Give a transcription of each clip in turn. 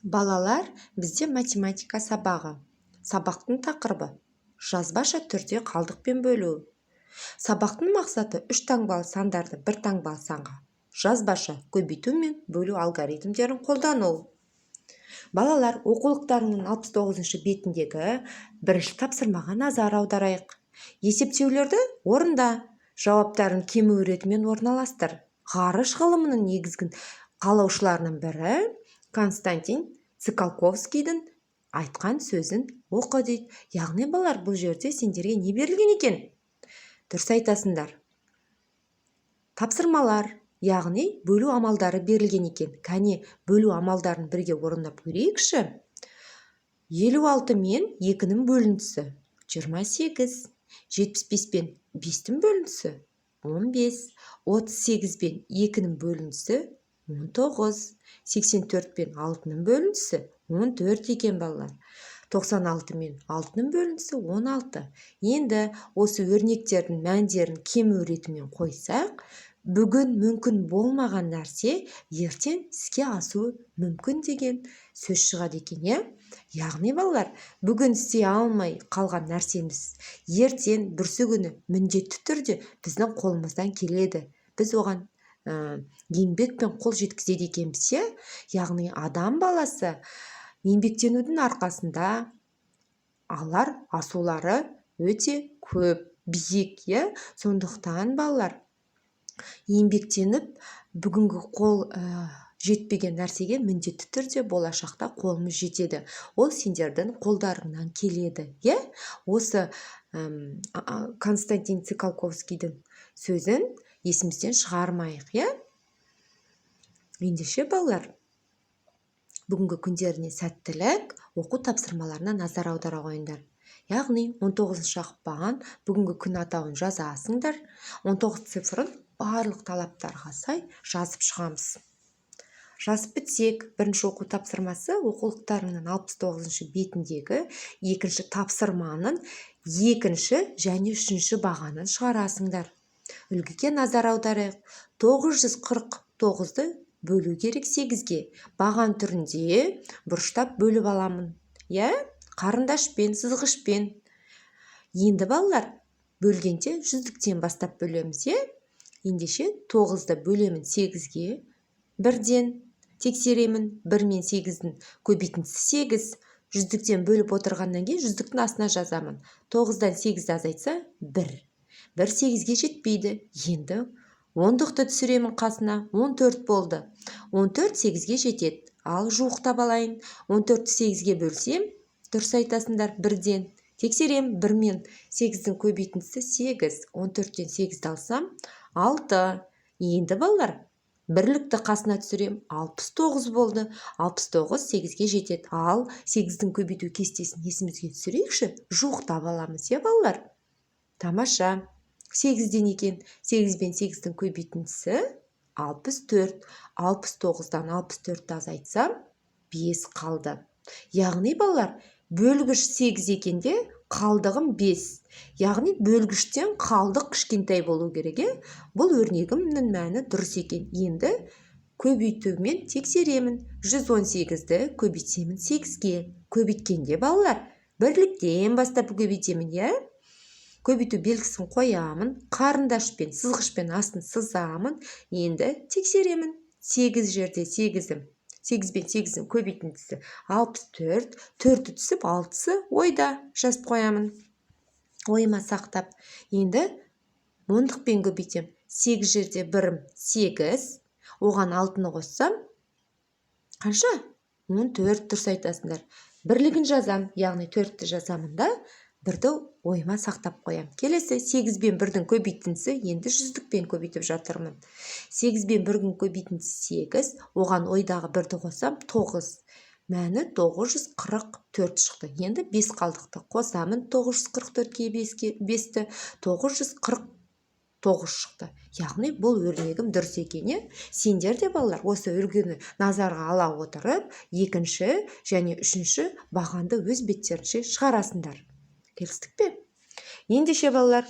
Балалар, бізде математика сабағы. Сабақтың тақырыбы: жазбаша түрде қалдықпен бөлу. Сабақтың мақсаты: үш таңбалы сандарды бір таңбалы санға жазбаша көбейту мен бөлу алгоритмдерін қолдану. Балалар, оқулықтарыңның 69-бетіндегі бірінші тапсырмаға назар аударайық. Есептеулерді орында, жауаптарын кему ретімен орналастыр. Ғарыш ғылымының негізін қалаушыларының бірі Константин Циолковскийдің айтқан сөзін оқы дейді. Яғни, балалар, бұл жерде сендерге не берілген екен? Дұрыс айтасыңдар, тапсырмалар, яғни бөлу амалдары берілген екен. Кәне, бөлу амалдарын бірге орындап көрейікші. 56 мен екінің бөліндісі – 28, 75 пен бестің бөліндісі – 15, 38 пен екінің бөліндісі – 19, 84 пен алтының бөліндісі 14 екен, балалар. 96 мен алтының бөліндісі – 16. Енді осы өрнектердің мәндерін кему ретімен қойсақ, бүгін мүмкін болмаған нәрсе ертең іске асуы мүмкін деген сөз шығады екен, иә? Яғни, балалар, бүгін істей алмай қалған нәрсеміз ертең, бүрсігүні міндетті түрде біздің қолымыздан келеді. Біз оған еңбекпен қол жеткізеді екенбіз, иә? Яғни адам баласы еңбектенудің арқасында алар асулары өте көп, биік, иә? Сондықтан, балалар, еңбектеніп, бүгінгі қол жетпеген нәрсеге міндетті түрде болашақта қолымыз жетеді. Ол сендердің қолдарыңнан келеді, иә? Осы Константин Циолковскийдің сөзін есімізден шығармайық, иә? Ендеше, балалар, бүгінгі күндеріне сәттілік! Оқу тапсырмаларына назар аудара қойыңдар. Яғни 19 ақпан, бүгінгі күн атауын жазасыңдар. 19 цифрын барлық талаптарға сай жазып шығамыз. Жазып бітсек, бірінші оқу тапсырмасы оқулықтарыңның 69 бетіндегі екінші тапсырманың екінші және үшінші бағанын шығарасыңдар. Үлгіге назар аударайық. 949-ды бөлу керек 8-ге. Баған түрінде бұрыштап бөліп аламын, иә, қарындашпен, сызғышпен. Енді, балалар, бөлгенде жүздіктен бастап бөлеміз, иә? Ендеше, 9-ды бөлемін 8-ге. Бірден тексеремін: 1 мен 8-дің көбейтіндісі 8. Жүздіктен бөліп отырғаннан кейін жүздіктің астына жазамын. 9-дан 8-ді азайтса, 1. 1 8-ге жетпейді. Енді ондықты түсіремін қасына. 14 болды. 14 8-ге жетеді. Ал жуықтап алайын. 14-ті 8-ге бөлсем, дұрыс айтасыңдар, бірден тексерем: 1 мен 8-дің көбейтіндісі 8. 14-тен 8-ді алсам, 6. Енді, балалар, бірлікті қасына түсірем. 69 болды. 69 8-ге жетеді. Ал 8-дің көбейту кестесін есімізге түсірейікші. Жуықтап аламыз, иә, балалар? Тамаша, 8-ден екен. 8 бен 8-дің көбейтіндісі 64. 69-дан 64-ті азайтсам, 5 қалды. Яғни, балалар, бөлгіш 8 екен де, қалдығым 5. Яғни бөлгіштен қалдық кішкентай болу керек, иә? Бұл өрнегімнің мәні дұрыс екен. Енді көбейтумен тексеремін. 118-ді көбейтемін 8-ге. Көбейткенде, балалар, бірліктен бастап көбейтемін, иә? Көбейту белгісін қоямын, қарындашпен, сызғышпен астын сызамын. Енді тексеремін: 8 жерде 8-ім, 8 бен 8-дің көбейтіндісі 64. Төрті түсіп, алтысы ойда, жазып қоямын ойыма сақтап. Енді ондықпен көбейтемін. 8 жерде бірім 8, оған алтыны қоссам, қанша? 14, дұрыс айтасыңдар. Бірлігін жазам, яғни төртті жазамын да, бірді ойыма сақтап қоямын. Келесі 8 бен бірдің көбейтіндісі. Енді жүздікпен көбейтіп жатырмын. 8 бен бірдің көбейтіндісі 8, оған ойдағы бірді қоссам, 9. Мәні 944 шықты. Енді 5 қалдықты қосамын 944-ке 5-ті, 949 шықты. Яғни бұл өрнегім дұрыс екен, иә? Сендер де, балалар, осы үлгіні назарға ала отырып, екінші және үшінші бағанды өз беттерінше шығарасыңдар. Келістік пе? Ендеше, балалар,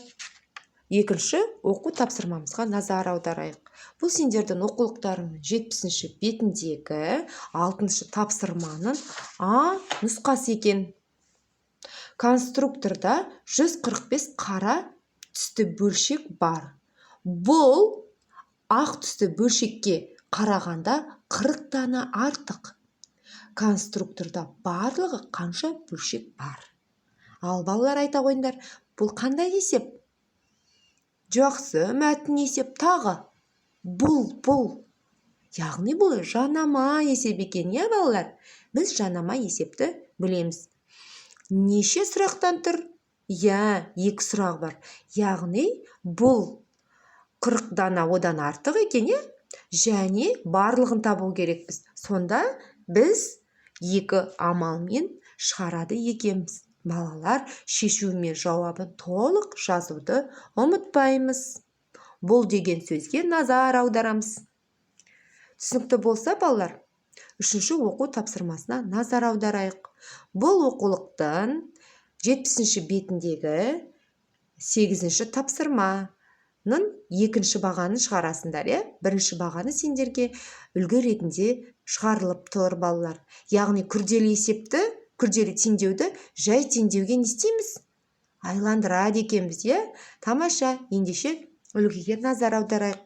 Екінші оқу тапсырмамызға назар аударайық. Бұл сендердің оқулықтарыңның 70-ші бетіндегі алтыншы тапсырманың А нұсқасы екен. Конструкторда 145 қара түсті бөлшек бар. Бұл ақ түсті бөлшекке қарағанда 40 дана артық. Конструкторда барлығы қанша бөлшек бар? Ал, балалар, айта қойыңдар, бұл қандай есеп? Жақсы, мәтін есеп. Тағы бұл, яғни бұл жанама есеп екен, иә, балалар? Біз жанама есепті білеміз. Неше сұрақтан тұр? Иә, екі сұрақ бар. Яғни бұл 40 дана одан артық екен, иә, және барлығын табу керекпіз. Сонда біз екі амалмен шығарады екенбіз. Балалар, шешуі мен жауабын толық жазуды ұмытпаймыз. Бұл деген сөзге назар аударамыз. Түсінікті болса, балалар, үшінші оқу тапсырмасына назар аударайық. Бұл оқулықтың 70-ші бетіндегі сегізінші тапсырманың екінші бағанын шығарасыңдар, иә? Бірінші бағаны сендерге үлгі ретінде шығарылып тұр, балалар. Яғни күрделі есепті, күрделі теңдеуді жай теңдеуге не істейміз? Айландырады екенбіз, иә? Тамаша. Ендеше, үлгіге назар аударайық.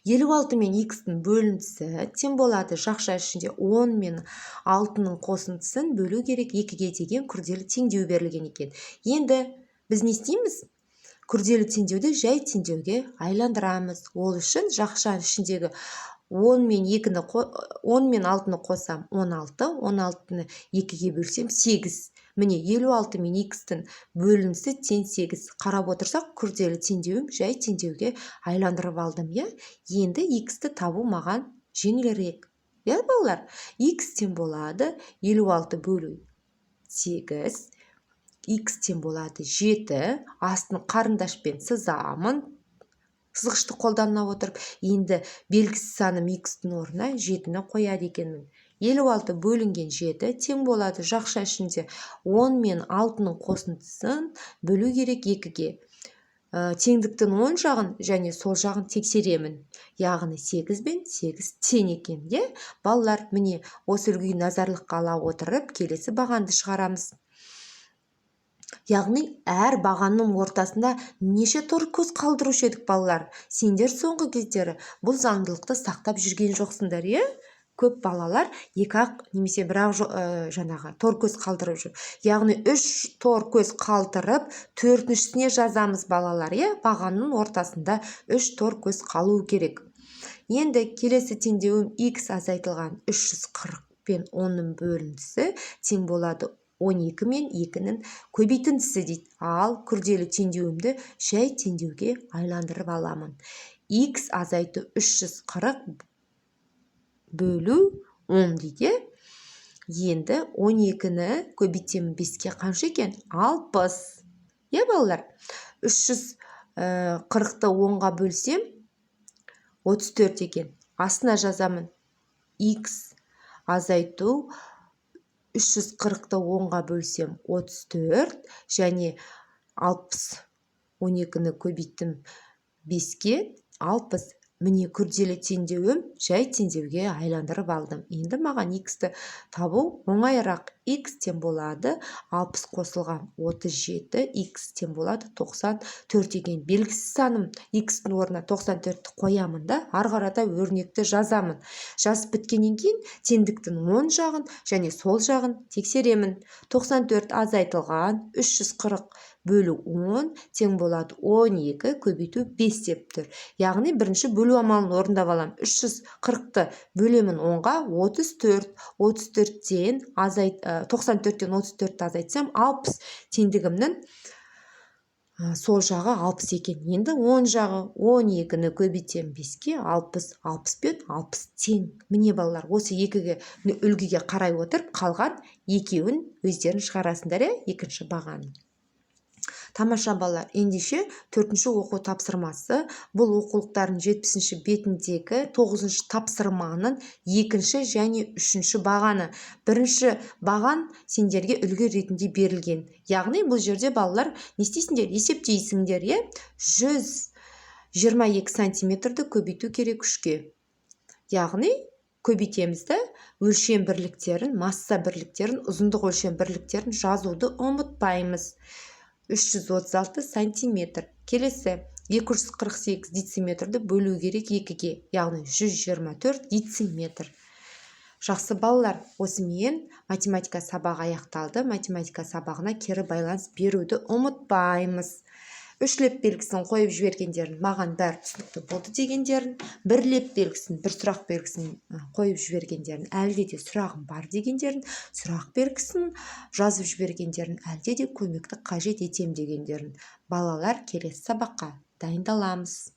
56 мен х-тің бөліндісі тең болады жақша ішінде 10 мен 6-ның қосындысын бөлу керек 2-ге деген күрделі теңдеу берілген екен. Енді біз не істейміз? Күрделі теңдеуді жай теңдеуге айландырамыз. Ол үшін жақша ішіндегі 10 мен 2-ні, 10 мен 6-ны қосам, 16, 16-ны 2-ге бөлсем, 8. Міне, 56 мен х-тің бөліндісі тең 8. Қарап отырсақ, күрделі теңдеуім жай теңдеуге айландырып алдым, иә? Енді х-ті табу маған жеңілірек, иә, балалар? Х тең болады 56 бөлу 8. Х тең болады 7. Астын қарындашпен сызамын, сызғышты қолдана отырып. Енді белгісіз саным х-тің орнына 7-ні қояды екенмін. 56 бөлінген 7 тең болады жақша ішінде 10 мен 6-ның қосындысын бөлу керек 2-ге. Теңдіктің оң жағын және сол жағын тексеремін, яғни 8 бен 8 тең екен, иә, балалар? Міне, осы үлгіні назарлыққа ала отырып, келесі бағанды шығарамыз. Яғни әр бағанның ортасында неше тор көз қалдырушы едік, балалар? Сендер соңғы кездері бұл заңдылықты сақтап жүрген жоқсыңдар, иә? Көп балалар екі ақ немесе бір ақ жаңағы тор көз қалдырып жүр. Яғни үш тор көз қалдырып, төртіншісіне жазамыз, балалар, иә? Бағанның ортасында үш тор көз қалу керек. Енді келесі теңдеуім: x азайтылған 340 пен 10-ның бөліндісі тең болады 12 мен 2-нің көбейтіндісі дейді. Ал күрделі теңдеуімді жай теңдеуге айландырып аламын. X азайту 340 бөлу 10 дейді. Енді 12-ні көбейтемін 5-ке, қанша екен? 60, иә, балалар? 340-ты 10-ға бөлсем, 34 екен. Астына жазамын: x азайту 340-ты 10-ға бөлсем, 34 және 60. 12-ні көбейттім 5-ке, 60. Міне, күрделі теңдеуім жай теңдеуге айландырып алдым. Енді маған х-ті табу оңайырақ. Х тең болады 60 қосылған 37. Х тең болады 94 екен. Белгісіз саным х-тің орнына 94-ті қоямын да, ары қарата өрнекті жазамын. Жазып біткеннен кейін теңдіктің оң жағын және сол жағын тексеремін. 94 азайтылған 340 бөлу 10 тең болады 12 көбейту 5 деп тұр. Яғни бірінші бөлу амалын орындап аламын. 340-ты бөлемін 10-ға, 34. 34-тен азайт, 94-тен 34-ті азайтсам, 60. Теңдігімнің сол жағы 60 екен. Енді оң жағы: 12-ні көбейтемін 5-ке, 60. 60 пен 60 тең. Міне, балалар, осы екіге үлгіге қарай отырып, қалған екеуін өздерің шығарасыңдар, иә, екінші бағаны. Тамаша, балалар! Ендеше, төртінші оқу тапсырмасы. Бұл оқулықтардың 70-ші бетіндегі тоғызыншы тапсырманың екінші және үшінші бағаны. Бірінші баған сендерге үлгі ретінде берілген. Яғни бұл жерде, балалар, не істейсіңдер? Есептейсіңдер, иә. 122 сантиметрді көбейту керек үшке. Яғни көбейтеміз да, өлшем бірліктерін, масса бірліктерін, ұзындық өлшем бірліктерін жазуды ұмытпаймыз. 336 сантиметр. Келесі 248 дециметрді бөлу керек екіге, яғни 124 дециметр. Жақсы, балалар, осымен математика сабағы аяқталды. Математика сабағына кері байланыс беруді ұмытпаймыз. Үш леп белгісін қойып жібергендерін, маған бәрі түсінікті болды дегендерін, бір леп белгісін, бір сұрақ белгісін қойып жібергендерін, әлде де сұрағым бар дегендерін, сұрақ белгісін жазып жібергендерін, әлде де көмекті қажет етем дегендерін. Балалар, келесі сабаққа дайындаламыз.